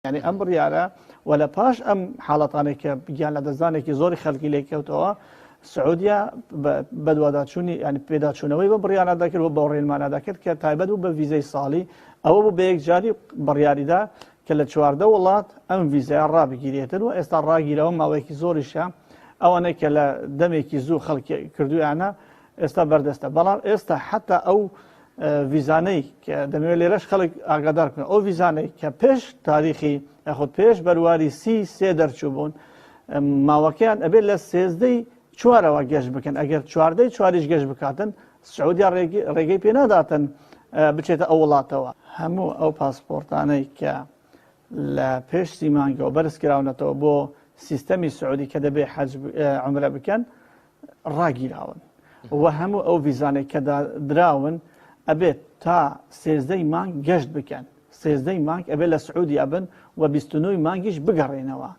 یانی ئەم بڕیارە و لە پاش ئەم حاڵەتانەی کە گیان لەدەستدانێکی زۆری خەڵکی لێکەوتەوە سعودیا بەدواداچوونی ینی پێداچوونەوەی بە بڕیانە دەکرد و بە ڕێنمانە دەکرد کە تایبەت بوو بە ڤیزەی ساڵی ئەوە بوو بە یەکجاری بڕیاریدا کە لە 14 وڵات ئەم ڤیزای ڕابگیرێتن و ئێستا ڕاگیرەوە ماوەیەکی زۆریشە ئەوانەی کە لە دەمێکی زوو خەڵکی کردویانە ئێستا بەردەستە بەڵام ئێستا حتا ئەو ڤیزانەی کە دەمەوێت لێرەش خەڵک ئاگادار بکەن ئەو ڤیزانەی کە پێش تاریخی یاخود پێش بەرواری سی سێ دەرچوو بوون ماوەکەیان ئەبێت لە سێزدەی چوارەوە گەشت بکەن ئەگەر چواردەی چواریش گەشت بکاتن سعودیا ڕێگەی پێ ناداتن بچێتە ئەو وڵاتەوە. هەموو ئەو پاسپۆرتانەی کە لە پێش سی مانگەوە بەرز کراونەتەوە بۆ سیستەمی سعودی کە دەبێ حەج عومرە بکەن ڕاگیراون و هەموو ئەو ڤیزانەی کە دراون ئەبێت تا سێزدەی مانگ گەشت بکەن سێزدەی مانگ ئەبێت لە سعودیا بن و 29 مانگیش بگەڕێنەوە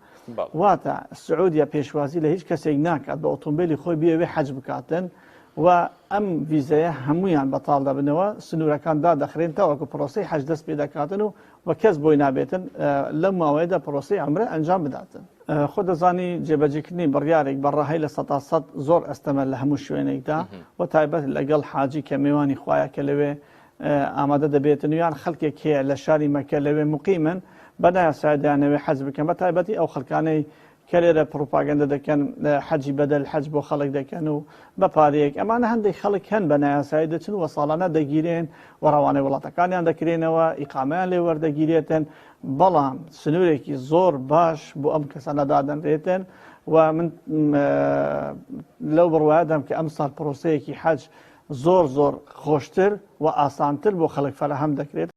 واتە سعودیا پێشوازی لە هیچ کەسێک ناکات بە ئۆتۆمبیلی خۆی بێوێ حەج بکاتن و ئەم ڤیزەیە هەمویان بەتاڵ دەبنەوە سنوورەکان دادەخرێن تاوەکو پرۆسی حەج دەست پێ دەکاتن و و کەس بۆی نابێتن لەم ماوەیەدا پرۆسی عمرە ئەنجام بداتن. خۆت دەزانی جێبەجێکردنی بڕیارێک بە ڕەهای 100% زۆر ئەستەمە لە هەموو شوێنێکدا و تایبەت لەگەڵ حاجی کە مێوانی خوایە کە لەوێ ئامادە دەبێتن و یان خەڵکێک هەیە لە شاری مەکە لەوێ مقیمن بە نایاسایی دەیانەوێ حەج بکەن بە تایبەتی ئەو خەڵکانەی کە لێرە پڕوپاگەندە دەکەن حەجی بەدەل حەج بۆ خەڵک دەکەن و بە پارەیەک ئەمانە هەندێک خەڵک هەن بە نایاسایی دەچن و ساڵانە دەگیرێن و ڕەوانەی وڵاتەکانیان دەکرێنەوە ئیقامەیان لێ وەردەگیرێتن بەڵام سنوورێکی زۆر باش بۆ ئەم کەسانە دادەنرێتن و من لەو بڕوایەدام کە ئەم ساڵ پرۆسەیەکی حەج زۆر زۆر خۆشتر و ئاسانتر بۆ خەڵک فەراهەم دەکرێت.